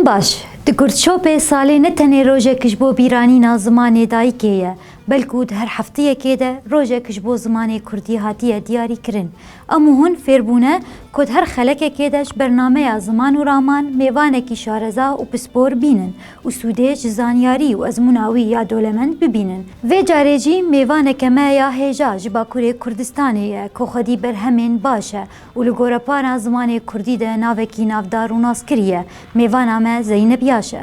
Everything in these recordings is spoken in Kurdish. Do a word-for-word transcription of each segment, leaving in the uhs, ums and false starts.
Baş, di Kurtshopê salê ne tenê rojek ji bo bîranîna zimanê dayikê ye, belkû di her heftiyekê de rojek ji bo zimanê kurdî hatiye diyarî kirin. Em û hûn fêr bûne ku di her xelekekê de ji bernameya Ziman û Raman mêvanekî şareza û pispor bînin û sûdê ji zanyarî û ezmûna wî ya dolemend bibînin. Vê carê jî mêvaneke me ya hêja ji Bakurê Kurdistanê ye ku xwedî berhemên baş e û li gorepana zimanê kurdî de navekî navdar û naskirî ye. Mêvana me Zeynep Yaş e.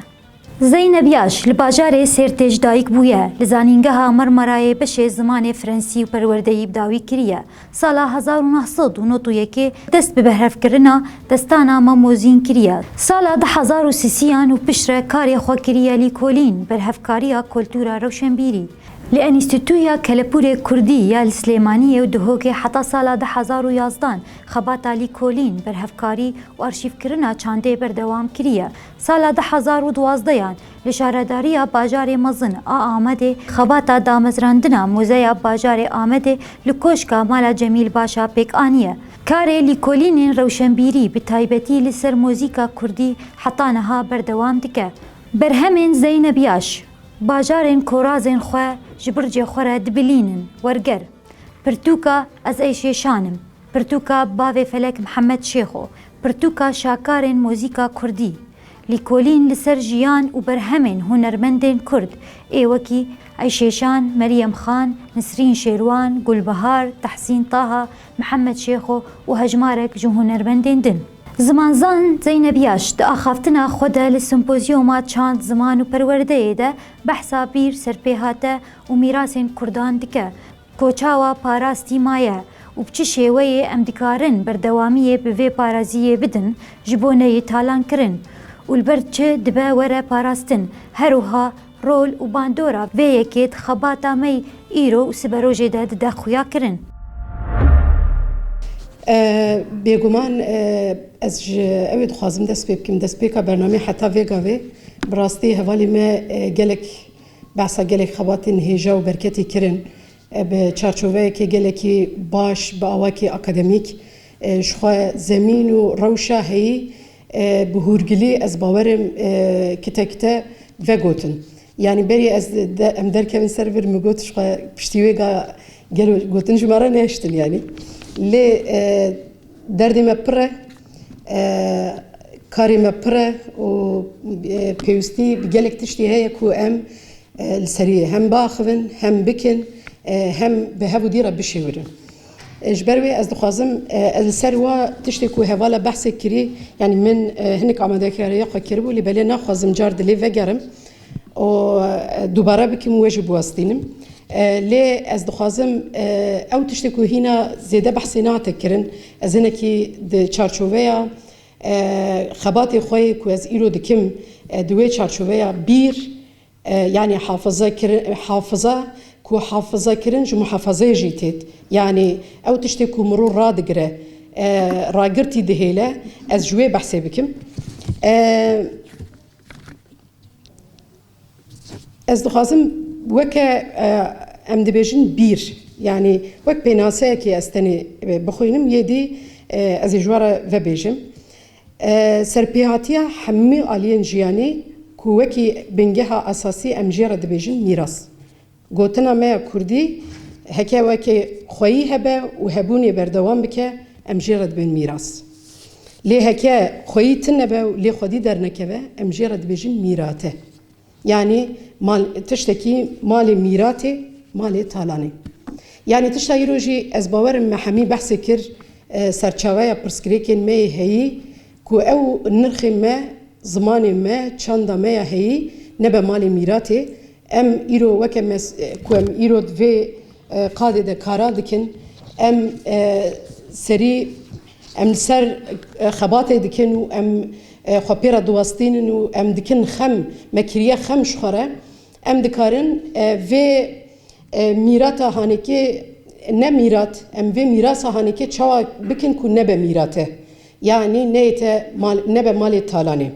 Zeynep Yaş li bajarê Sêrtê ji dayik bûye. Li Zanîngeha Marmarayê beşê zimanê Frensî û perwerdeyî bi dawî kiriye. Sala hezar û neh sed û nod û yekê dest bi berhevkirina Destana Mamozîn kiriye. Sala du hezar û sisiyan û piştre karê xwe kiriye lîkolîn, berhevkariya kultura rewşenbîrî. Li Enstîtuya Kelepûrê Kurdî ya li Silêmaniyê û Duhokê heta sala du hezar û yazdan xebata lîkolîn, berhevkarî û arşîvkirina çandê berdewam kiriye. Sala du hezar û duwazdeyan li şaredariya bajarê mezin a Amedê xebata damezrandina Muzeya Bajarê Amedê li Koşka Mala Cemîl Başa pêk aniye. Karê lîkolînên rewşenbîrî bi taybetî li ser muzîka kurdî heta niha berdewam dike. Berhemên Zeynep Yaş, bajarên korazên xwe ji bircê xwe re dibilînin, werger, pirtûka Ez Ey Şêşan im, pirtûka Bavê Felek Mihemed Şêxo, pirtûka Şakarên muzîka kurdî, lîkolîn li ser jiyan û berhemên hunermendên kurd ê wekî Ey Şêşan, Meryem Xan, Nisrîn Şêrwan, Gulbihar, Tehsîn Taha, Mihemed Şêxo û hejmarek ji hunermendên din. Zimanzan Zeynep Yaş di axaftina xwe de li simpozyoma çand, ziman û perwerdeyê de behsa bîr, serpêhate û mîrasên kurdan dike ku çawa parastî maye û bi çi şêweyê em dikarin berdewamiyê bi vê paraziyê bidin ji bo neyê talankirin û li ber çi dibe were parastin. Her wiha rol û bandora vê yekê di xebata me îro û siberojê de dide xuyakirin. E, Bêguman, e, ez ji ew ê dixwazim dest pê bikim. Destpêka bernameyê heta vê gavê bi rastî hevalê me, e, gelek behsa gelek xebatên hêja û berketî kirin. E, bi çarçoveyekê gelekî baş, bi awakî akademîk, e, ji xwe zemîn û rewşa heyî, e, bi hûrgilî ez bawerim, e, kite kite vegotin. Yanî berî ez de, em derkevin ser vir, min got ji xwe piştî wê ga gelo gotin ji me re nehiştin yanî. Lê, e, derdê me pir e, e, karê me pir e û, e, pêwîstî bi gelek tiştî heye ku em, e, li serî hem biaxivin, hem bikin, e, hem bi hev û dî re bişêwirin. E, ji ber wê ez dixwazim, e, ez li ser wa tiştê ku hevala behsê kirî, yanî min, e, hinek amadekariya xwe kiribû, lê belê naxwazim car dilê vegerim û, e, dubare bikim û wê jî biwestînim. E, lê ez dixwazim, e, ew tiştê ku hîna zêde behsê nehate kirin, ez hinekî di çarçoveya, e, xebatê xwe yê ku ez îro dikim, e, di wê çarçoveya bîr, e, yanî hafize kirin, hafiza ku hafize kirin ji muhafazeyê jî têt. Yanî ew tiştê ku mirov radigire, e, ragirtî dihêle, ez ji wê behsê bikim. E, Ez dixwazim weke, e, em dibêjin bîr, yanî wek pênaseyekê ez tenê, e, bixwînim, yê dî, e, ez ê ji we re vebêjim. E, serpêhatiya hemî aliyên jiyanî ku wekî bingeha esasî em jê re dibêjin mîras. Gotina me ya kurdî heke weke xweyî hebe û hebûnê berdewam bike, em jê re dibên mîras. Lê heke xweyî tune be û lê xwedî dernekeve, em jê re dibêjin mîrate. Yanî mal, tiştekî malê mîratê, malê talanê. Yanî tişta îro jî ez bawerim me hemî behsê kir, e, serçaveya pirsgirêkên me yê heyî ku ew nirxê me, zimanê me, çanda me ya heyî nebe malê mîratê. Em îro weke mes-, e, ku em îro di vê, e, qadê de kara dikin, em, e, serî, em li ser, e, xebatê dikin û em, e, xwe pê re diwestînin û em dikin xem, me kiriye xem ji xwe re. Em dikarin, e, vê, e, mîrata hanekê ne mîrat, em vê mîrasa hanekê çawa bikin ku nebe mîrate. Yanî neyête mal-, nebe malê talanê.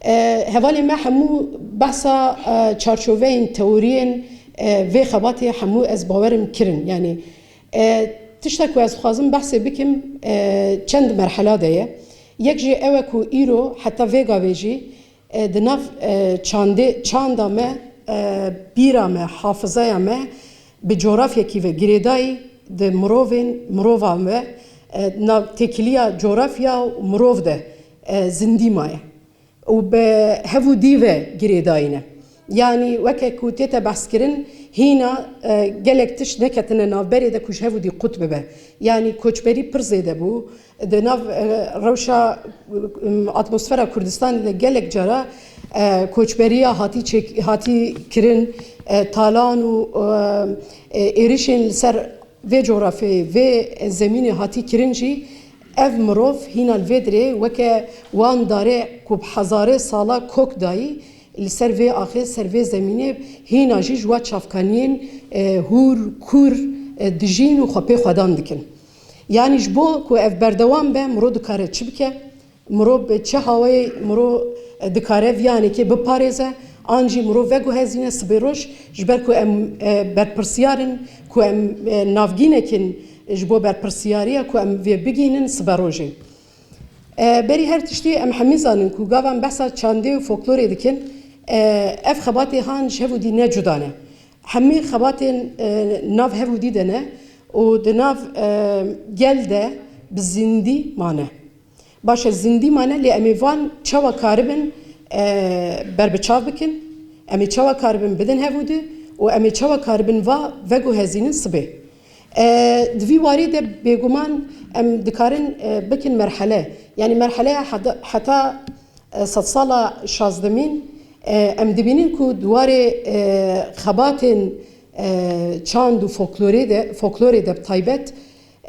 E, hevalê me hemû behsa, e, çarçoveyên, teoriyên, e, vê xebatê hemû ez bawerim kirin. Yanî, e, tişta ku ez dixwazim behsê bikim, e, çend merhela de ye. Yek jî ew e ku îro heta vê gavê jî E, di nav, e, çandê, çanda me, e, bîra me, hafizeya me bi coğrafyekî ve girêdayî, di mirovên, mirovan ve, e, nav têkiliya coğrafya û mirov de, e, zindî maye û bi hev û dî ve girêdayî ne. Yanî weke ku tête behskirin, hîna, e, gelek tişt neketine navberê de ku ji hev û dî qut bibe. Yanî koçberî pir zêde bû. Di nav, e, rewşa, e, atmosfera Kurdistanê de gelek cara, e, koçberiya hatî çêk-, hatî kirin, e, talan û, e, e, êrişên li ser vê coğrafyayê, vê zemînê hatî kirin jî, ev mirov hîna li vê dirê weke wan darê ku bi hezarê sala kok dayî, li ser vê axê, ser vê zemînê hîna jî ji wa çavkaniyên, e, hûr, kûr, e, dijîn û xwe pê xwedan dikin. Yanî ji bo ku ev berdewam be, miro dikare çi bike? Miro bi çi hawayê miro, e, dikare viyanekê biparêze? An jî miro veguhezîne sibê roj, ji ber ku em, e, berpirsiyar in, ku em, e, navgînek in ji bo berpirsiyariya ku em vê bigihînin sibe rojê. E, berî her tiştî em hemî zanin ku gava em behsa çandê û folklorê dikin, e, ev xebatê han ji hev û dî ne cuda ne. Hemî xebatên, e, nav hev û dî de ne û di nav, e, gel de bi zindî mane. Baş e, zindî mane, lê em ê van çawa karibin, e, berbiçav bikin, em ê çawa karibin bidin hev û dî û em ê çawa karibin va veguhezînin sibê. E, di vî warî de bêguman em dikarin, e, bikin merhele. Yanî merheleya heta, heta, e, sedsala şazdemîn, e, em dibînin ku di warê, e, xebatên, e, çand û folklorê de, folklorê de bi taybet,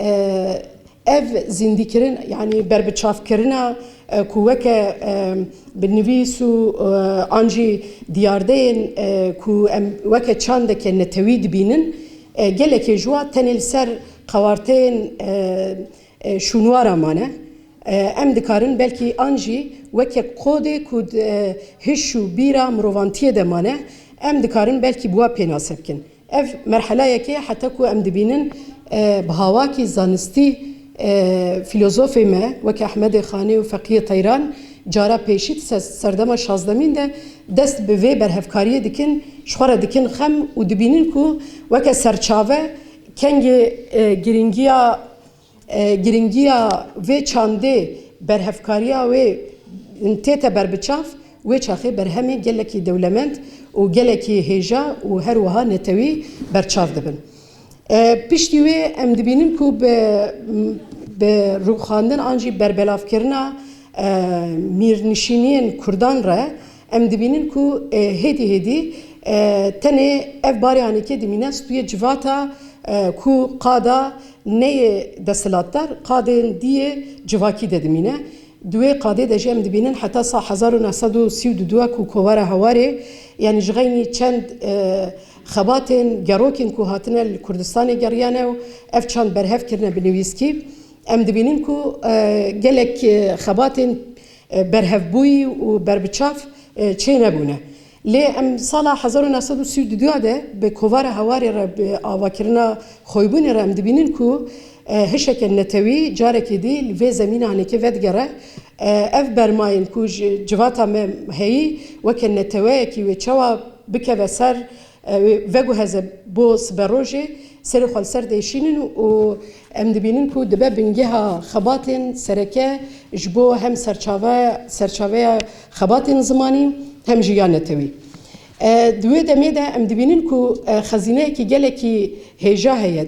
e, ev zindîkirin, yanî berbiçavkirina, e, ku weke, e, bi nivîs û, e, an jî diyardeyên, e, ku em weke çandeke netewî dibînin, e, gelekê ji wa tenê li ser qewarteyên, e, e, şûnwara mane. E, em dikarin belkî an jî weke kodê ku di, e, hiş û bîra mirovantiyê de mane, em dikarin belkî bi wa pênase bikin. Ev merhelayekê heta ku em dibînin, e, bi hawakî zanistî, e, fîlozofê me weke Ehmedê Xanê û Feqiyê Teyran cara pêşî di se-, serdema şazdemîn de dest bi vê berhevkariyê dikin, ji xwe re dikin xem û dibînin ku weke serçave kengê, e, girîngiya, e, girîngiya vê çandê, berhevkariya wê tête berbiçav, wê çaxê berhemê gelekî dewlemend û gelekî hêja û her wiha netewî berçav dibin. E, piştî wê em dibînin ku bi, bi rûxandin an jî berbelavkirina, e, mîrnişîniyên Kurdan re, em dibînin ku, e, hêdî hêdî, e, tenê ev barê hanekê dimîne stûyê civata, e, ku qada neyê desthilatdar, qadên dî yê civakî de dimîne. Di wê qadê de jî em dibînin heta sa hezar û neh sed û sî û du ku kovara Hewarê, yanî ji xeynî çend, e, xebatên gerokên ku hatine li Kurdistanê geriyane û ev çand berhev kirine bi nivîskî, em dibînin ku, e, gelek, e, xebatên, e, berhevbûyî û berbiçav, e, çênebûne. Lê em sala hezar û neh sed û sî û du de bi kovara Hewarê re, bi avakirina xoybûnê re em dibînin ku, e, hişeke netewî carekê dî li vê zemîna hanekê vedigere. E, ev bermayên ku ji civata me heyî weke neteweyekî wê çawa bikeve ser, e, wê veguheze bo siberojê, serê xwe li ser diêşînin û em dibînin ku dibe bingeha xebatên sereke ji bo hem serçave, serçaveya xebatên zimanî hem jî ya netewî. E, di wê demê de em dibînin ku, e, xezîneyekî gelekî hêja heye.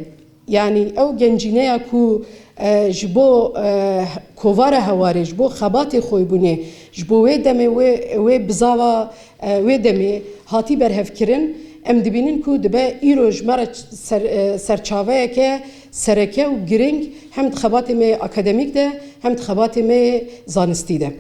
Yanî ew gencîneya ku, e, ji bo, e, kovara Hewarê, ji bo xebatê xoybûnê, ji bo wê demê, wê, wê bizava, e, wê demê hatî berhevkirin, em dibînin ku dibe îro ji me re ser, e, serçaveyeke sereke û giring hem di xebatê me yê akademîk de hem di xebatê me yê zanistî de.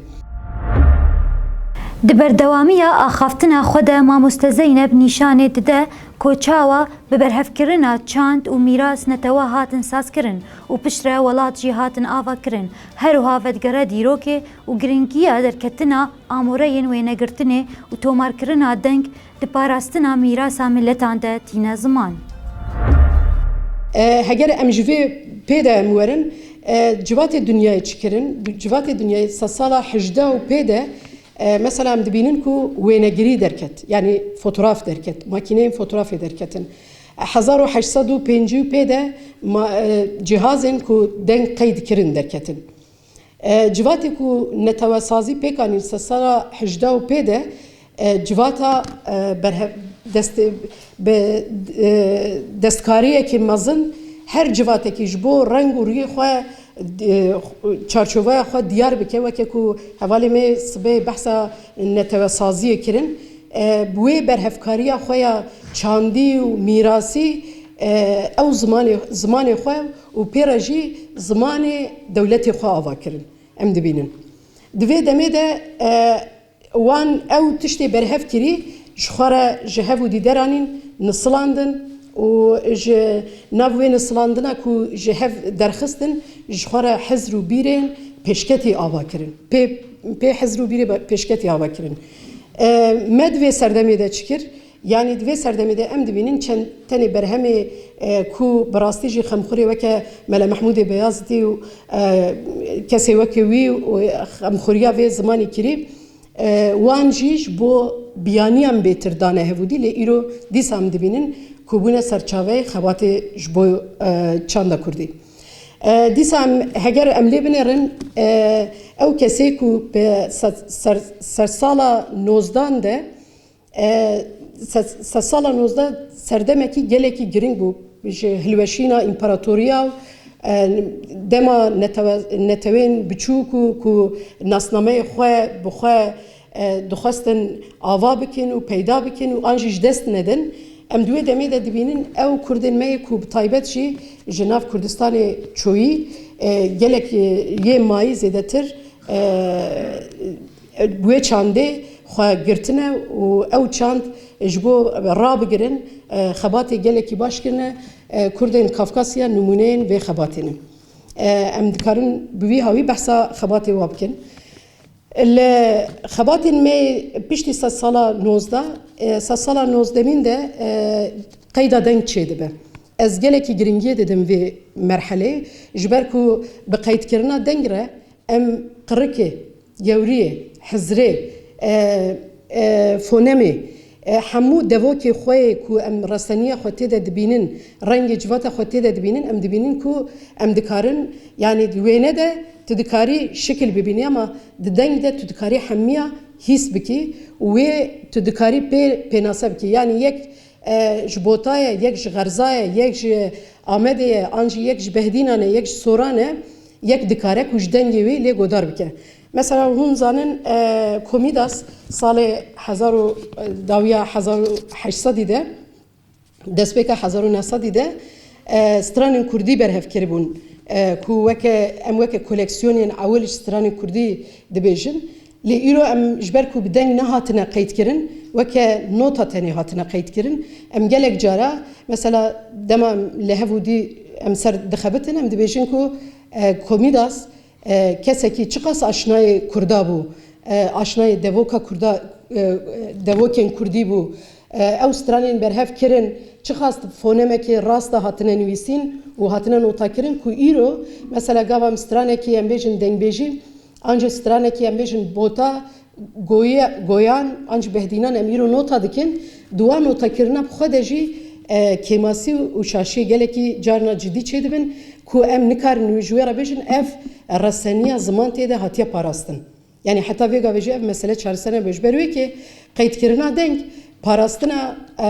Di berdewamiya axaftina xwe de mamoste Zeynep nîşanê dide ku çawa bi berhevkirina çand û mîras netewe hatin sazkirin û piştre welat jî hatin avakirin. Her wiha vedigere dîrokê û girîngiya derketina amoreyên wênegirtinê û tomarkirina deng di parastina mîrasa miletan de tîne ziman. E, heger em ji vê pê de em werin, e, civatê dinyayê çi kirin? Civatê dinyayê sedsala hejdeh û pê de, E, mesela em dibînin ku wênegirî derket, yanî fotograf derket, makîneyên fotografê derketin. Hezar û heşt sed û pêncî û pê de ma-, e, cihazên ku deng qeyd kirin derketin. E, civatê ku netewesazî pêk anîn sedsala hejdeh û pê de, e, civata, e, berhe-, dest-, bi, e, destkariyekî mezin her civatekî ji bo reng û rûyê xwe, e, çarçoveya xwe diyar bike, weke ku hevalê me sibê behsa netewesaziyê kirin, e, bi wê berhevkariya xwe ya çandî û mîrasî, e, ew zimanê, zimanê xwe û pê re jî zimanê dewletê xwe ava kirin. Em dibînin. Di vê demê de, e, wan ew tiştê berhev kirî, ji xwe re ji hev û dîde re anîn, nisilandin û ji nav wê nisilandina ku ji hev derxistin, ji xwe re hizr û bîrên pêşketî ava kirin. Pê, pê hizr û bîrê be-, pêşketî ava kirin. E, me di vê serdemê de çi kir? Yanî di vê serdemê de em dibînin çend tenê berhemê, e, ku bi rastî jî xemxurê weke Mele Mehmûdê Beyazitî û, e, kesê weke wî û xemxuriya vê zimanî kirî, e, wan jî ji bo biyaniyan bêtir dane hevûdî, lê îro dîsa em dibînin ku bûne serçaveyê xebatê ji bo, e, çanda kurdî. E, dîsa em, heger em lê binêrin, e, ew kesê ku bi se-, ser-, sersala nozdan de, E, se-, sedsala nozdeh serdemekî gelekî girîng bû. Ji hilweşîna împaratoriya, e, dema netewe-, netewên biçûk û ku nasnameyê xwe bi xwe, e, dixwestin ava bikin û peyda bikin û an jî ji dest nedin. Em di wê demê de dibînin ew kurdên me yê ku bi taybet jî ji nav Kurdistanê çoyî, e, gelek, e, yê mayî zêdetir, e, bi wê çandê xwe girtine û ew çand ji bo rabigirin, e, xebatê gelekî baş kirine. E, Kurdên Kafkasya nimûneyên vê xebatê ne. E, em dikarin bi vî hawî behsa xebatê wa bikin. Li xebatên me piştî sedsala nozdeh, e, sedsala nozdemîn de, e, qeyda deng çêdibe. Ez gelekî giringiyê didim vê merheleyê, ji ber ku bi qeydkirina deng re em qirikê, gewriyê, hizrê, e, e, fonemê, e, hemû devokê xwe yê ku em reseniya xwe tê de dibînin, rengê civata xwe tê de dibînin, em dibînin ku em dikarin, yanî di wêne de tu dikarî şikil bibînî, ama di deng de tu dikarî hemiya hîs bikî û wê tu dikarî pê pênase bikî. Yanî yek, e, ji Bota ye, yek ji Xerza ye, yek ji Amedê ye, an jî yek ji Behdînan e, yek ji Soran e, yek dikare ku ji dengê wê lê godar bike. Mesela hûn zanin, e, Komidas salê hezar û, e, dawiya hezar û heşt sedî de, destpêka hezar û neh sedî de, e, stranên kurdî berhev kiribûn, e, ku weke, em weke koleksiyonên ewil ji stranên kurdî dibêjin. Lê îro em ji ber ku bi deng nehatine qeydkirin, weke nota tenê hatine qeydkirin. Em gelek cara, mesela dema em li hev û dî em ser dixebitin, em dibêjin ku, e, Komidas, e, kesekî çiqas aşnayê kurda bû, e, aşnayê devoka kurda, e, devokên kurdî bû. E, ew stranên berhev kirin, çiqas fonemekê rast de hatine nivîsîn û hatine notakirin ku îro, mesela gava em stranekî em bêjin dengbêjî, an jî stranekî em bêjin bota, goye-, goyan, an jî behdînan em îro nota dikin, di wan notakirina bi xwe de jî, e, kêmasî û şaşiyê gelekî carna cidî çêdibin ku em nikarin ji wê re bêjin ev reseniya ziman tê de hatiye parastin. Yanî heta vê gavê jî ev mesele çareser nebe. Ji ber wê ke qeydkirina deng, parastina, e,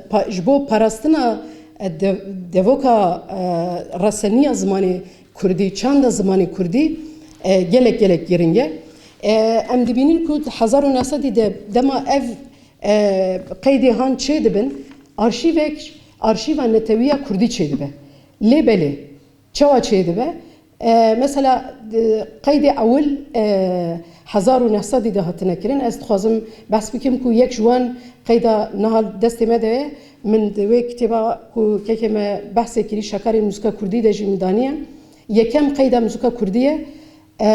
pa-, ji bo parastina, e, de-, devoka, e, reseniya zimanê kurdî, çanda zimanê kurdî, e, gelek, gelek giring e. E, em dibînin ku di hezar û neh sedî de dema ev, e, qeydê han çêdibin, arşîvek, arşîva netewiya kurdî çêdibe. Lê belê, çawa çêdibe? E, mesela, e, qeydê ewil, e, hezar û neh sedî de hatine kirin. Ez dixwazim behs bikim ku yek ji wan qeyda niha destê me de ye. Min di wê kitêba ku kekê me behsê kirî, Şekarên Muzika Kurdî de jî min daniye. Yekem qeyda muzika kurdî ye. E,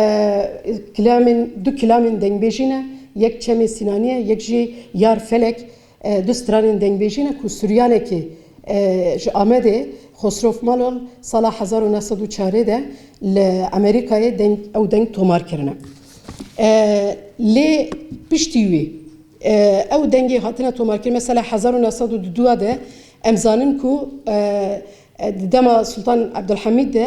kilamên, du kilamên dengbêjî ne. Yek Çemê Sînanî ye, yek jî Yar Felek. E, du stranên dengbêjî ne ku Suryanekî, e, ji Amedê, Xosrof Malol, sala hezar û neh sed û çarê de li Amerîkayê deng, ew deng tomar kirine. E, lê piştî wî, e, ew dengê hatine tomarkirin. Mesela hezar û neh sed û du de em zanin ku, e, e, di dema Sultan Abdulhamîd de,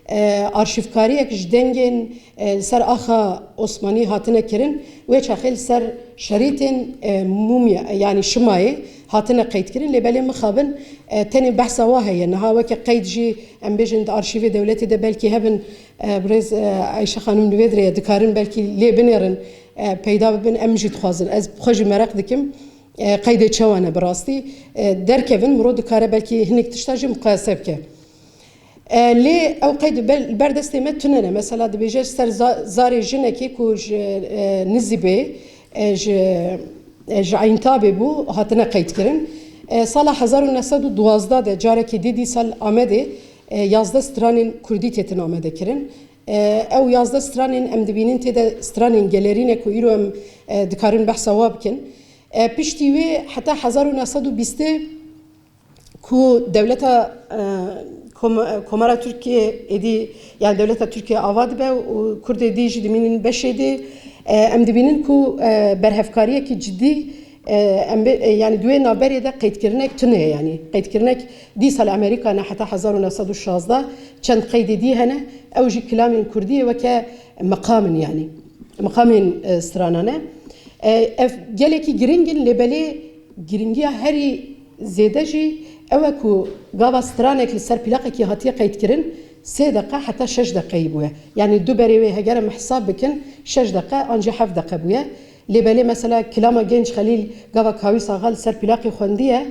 e, arşîvkariyek ji dengên, e, li ser axa Osmanî hatine kirin. Wê çaxê li ser şerîtên, e, mumya, yanî şimayê hatine qeyd kirin. Lê belê mixabin, e, tenê behsa wa heye. Niha weke qeyd jî em bêjin di arşîvê dewletê de belkî hebin, e, birêz, e, Ayşe Xanim li vê dirê ye, dikarin belkî lê binêrin, e, peyda bibin, em jî dixwazin. Ez bi xwe jî mereq dikim, e, qeydê çawa ne bi rastî. E, derkevin, mirov dikare belkî hinek tişta jî muqayese bike. E, lê ew qeyd ber, ber destê me tune ne. Mesela dibêje ser za-, zarê jinekê ku ji, e, Nizîbê, e, ji, e, ji Eyntabê bû, hatine qeydkirin. E, sala hezar û neh sed û duwazdeh de carekê dî dîsa li Amedê, e, yazdeh stranên kurdî têtin amadekirin. E, ew yazdeh stranên em dibînin tê de stranên gelerî ne ku îro em, e, dikarin behsa wa bikin. E, piştî wê heta hezar û neh sed û bîstê ku dewleta, e, kom-, e, Komara Tirkiye êdî, yani dewleta Tirkiye ava dibe û Kurdê dî jî dimînin beşê dê. E, em dibînin ku, e, berhevkariyekî cidî, e, em bê, e, yani di wê navberê de qeydkirinek tune ye, yani qeydkirinek dîsa li Amerîka ne heta hezar û neh sed û şazdeh çend qeydê dî hene, ew jî kilamên kurdî ye weke meqam in, yani meqamên, e, strana ne. E, ev gelekî giring in, lê belê giringiya herî zêde jî ew e ku gava stranek li ser plaqekî hatiye qeydkirin, sê deqe heta şeş deqeyî bûye. Yanî du berê wê heger em hesab bikin, şeş deqe an jî heft deqe bûye. Lê belê mesela kilama Genç Xelîl gava Kawîs Axa li ser plaqê xwendiye,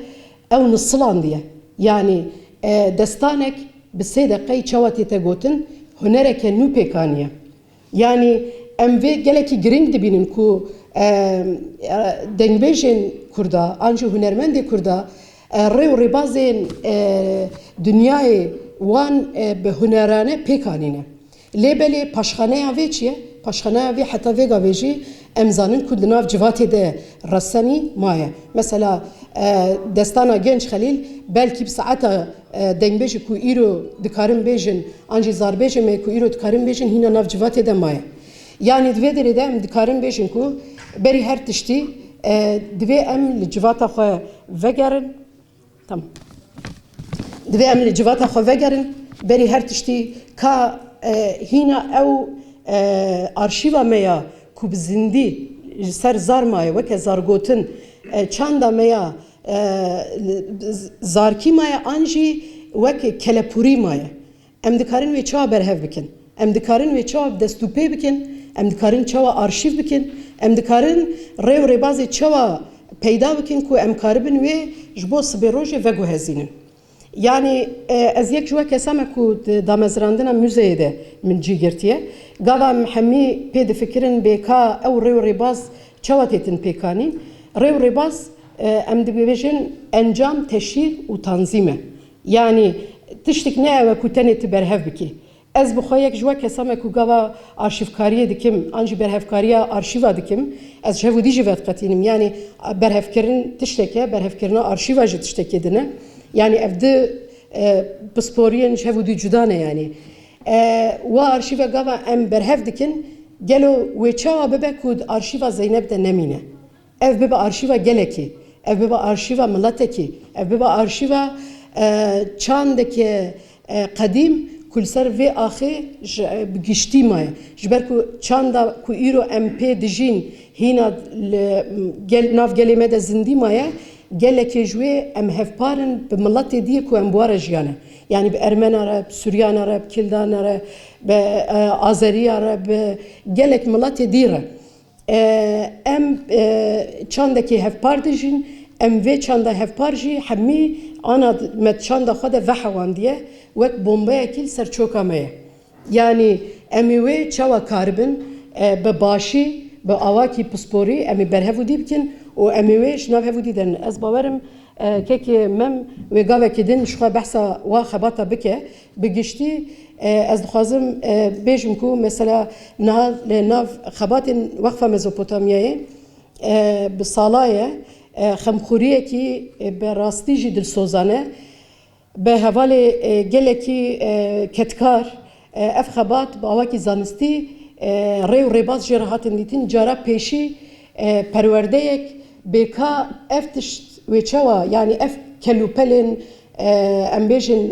ew nisilandiye. Yanî, e, destanek bi sê deqeyî çawa tête gotin, hunereke nû pêk aniye. Yanî em vê gelekî giring dibînin ku, e, e, dengbêjên Kurda, an jî hunermendê Kurda, e, rê û rêbazên, e, dinyayê wan, e, bi hunerane pêk anîne. Lê belê paşxaneya vê çi ye? Paşxaneya vê heta vê gavê jî em zanin ku di nav civatê de resenî maye. Mesela, e, destana Genç Xelîl belkî bi saeta, e, dengbêjê ku îro dikarin bêjin, an jî zarbêjê me ku îro dikarin bêjin, hîna nav civatê de maye. Yanî di vê derê de em dikarin bêjin ku berî her tiştî, e, divê em li civata xwe vegerin. Tamam. Divê em li civata xwe vegerin, berî her tiştî ka, e, hîna ew, e, arşîva me ya ku bi zindî ji ser zar maye, weke zargotin, e, çanda me ya, e, z-, zarkî maye an jî weke kelepûrî maye. Em dikarin wê çawa berhev bikin? Em dikarin wê çawa bi dest û pê bikin? Em dikarin çawa arşîv bikin? Em dikarin rê û rêbazê çawa peyda bikin ku em karibin wê ji bo sibê rojê veguhezînin? Yanî, e, ez yek ji we kesa me ku di damezrandina muzeyê de min cî girtiye. Gava em hemî pê difikirin bê ka ew rê û rêbaz çawa têtin pêkanîn? Rê û rêbaz, e, em dibêjin encam, teşhîr û tanzîm e. Yanî tiştik ne ew e ku tenê tu berhev bikî. Ez bi xwe yek ji we kesa me ku gava arşîvkariyê dikim, an jî berhevkariya arşîva dikim, ez ji hev û dî jî vediqetînim. Yanî berhevkirin tiştek e, berhevkirina arşîva jî tiştekê din e. Yanî ev di, e, pisporiyên ji hev û dî cuda ne yanî. E, wa arşîve gava em berhev dikin, gelo wê çawa bibe ku di arşîva Zeynep de nemîne? Ev bibe arşîva gelekê, ev bibe arşîva miletekê, ev bibe arşîva, e, çandeke, e, qedîm ku li ser vê axê ji, e, bi giştî maye. Ji ber ku çanda ku îro em pê dijîn hîna li gel, nav gelê me de zindî maye, gelekê ji wê em hevpar in bi miletê dî ku em bi wa re jiyane. Yanî bi Ermena re, bi Suryana re, bi Kildana re, bi, e, Azeriya re, bi gelek miletê dî re. E, em, e, çandekî hevpar dijîn, em vê çanda hevpar jî hemî ana me çanda xwe de vehewandiye, wek bombeyekî li ser çoka me ye. Yanî em ê wê çawa karibin, e, bi başî, bi awakî pisporî em ê berhev û dî bikin û em ê wê ji nav hev û dî derin. Ez bawerim, e, kekê Mem wê gavekê din ji xwe behsa wa xebata bike. Bi giştî, e, ez dixwazim, e, bêjim ku mesela niha li nav xebatên Weqfa Mezopotamyayê, e, bi sala ye, e, xemxuriyekî, e, bi rastî jî dilsozane, bi hevalê, e, gelekî, e, kedkar, e, ev xebat bi awakî zanistî, E, rê û rêbaz jê re hatin dîtin. Cara pêşî, e, perwerdeyek bêka ev tişt wê çawa, yanî ev kelûpelên, e, em bêjin,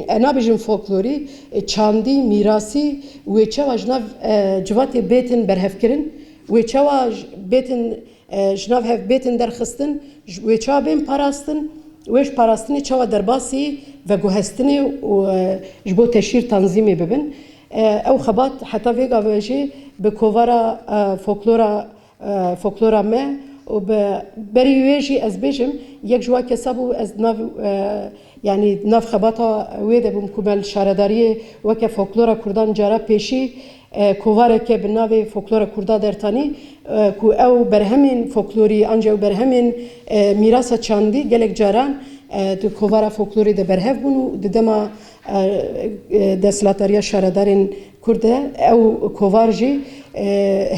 e, nabêjin folklorî, e, çandî, mîrasî wê çawa ji nav, e, civatê bêtin berhevkirin, wê çawa j-, bêtin, e, ji nav hev bêtin derxistin, ji, wê çawa bên parastin, wê ji parastinê çawa derbasî veguhestinê û, e, ji bo teşhîr tanzîmê bibin. E, ew xebat heta vê gavê jî bi kovara, e, folklora, e, folklora me û bi berî wê jî ez bêjim, yek ji wa kesa bû ez nav, e, yanî nav xebata wê de bûm ku me li şaredariyê weke folklora kurdan cara pêşî, e, kovareke bi navê folklora kurda dertanî, e, ku ew berhemên folklorî, anca ew berhemên, e, mîrasa çandî gelek caran, e, di kovara folklorê de berhev bûn û di dema, e, e, desthilatdariya şaredarên kurd de ew kovar jî, e,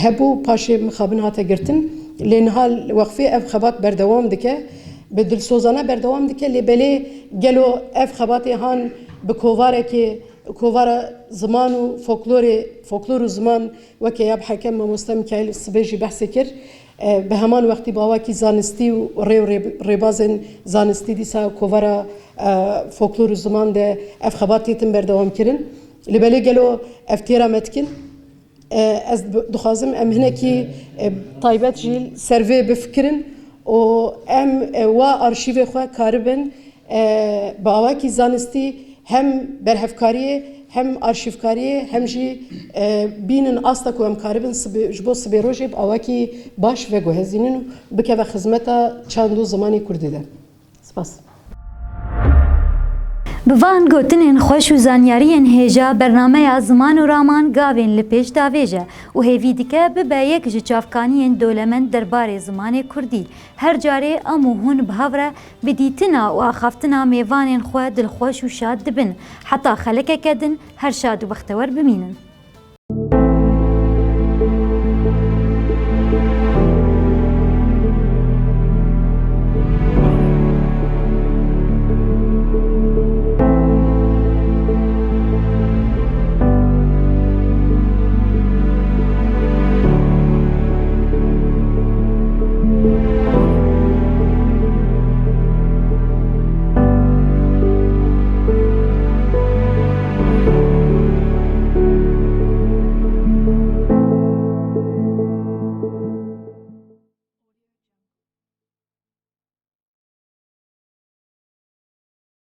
hebû, paşê mixabin hate girtin. Lê niha wexfê ev xebat berdewam dike, bi dilsozane berdewam dike, lê belê gelo ev xebatê han bi kovarekê, kovara ziman û folklorê, folklor û ziman weke ya bi hekem mamoste Mikaîl sibê jî behsê kir, e, bi heman wextî bi awakî zanistî û rê û rê-, rêbazên zanistî dîsa kovara, e, folklor û ziman de ev xebat têtin berdewam kirin. Lê belê gelo ev têra me dikin? E, ez bi-, dixwazim em hinekî, e, taybet jî ser vê bifikirin û em, e, wa arşîvê xwe karibin, e, bi awakî zanistî hem berhevkariyê, hem arşîvkariyê, hem jî, e, bînin asta ku em karibin sibê, ji bo sibê rojê bi awakî baş veguhezînin û bikeve xizmeta çand û zimanê kurdî de. Spas. Bi van gotinên xweş û zanyariyên hêja bernameya Ziman û Raman gavên li pêş davêje û hêvî dike bibe yek ji çavkaniyên dolemend derbarê zimanê kurdî. Her carê em û hûn bi hev re bi dîtina û axaftina mêvanên xwe dilxweş û şad dibin. Heta xelekeke din her şad û bextewer bimînin.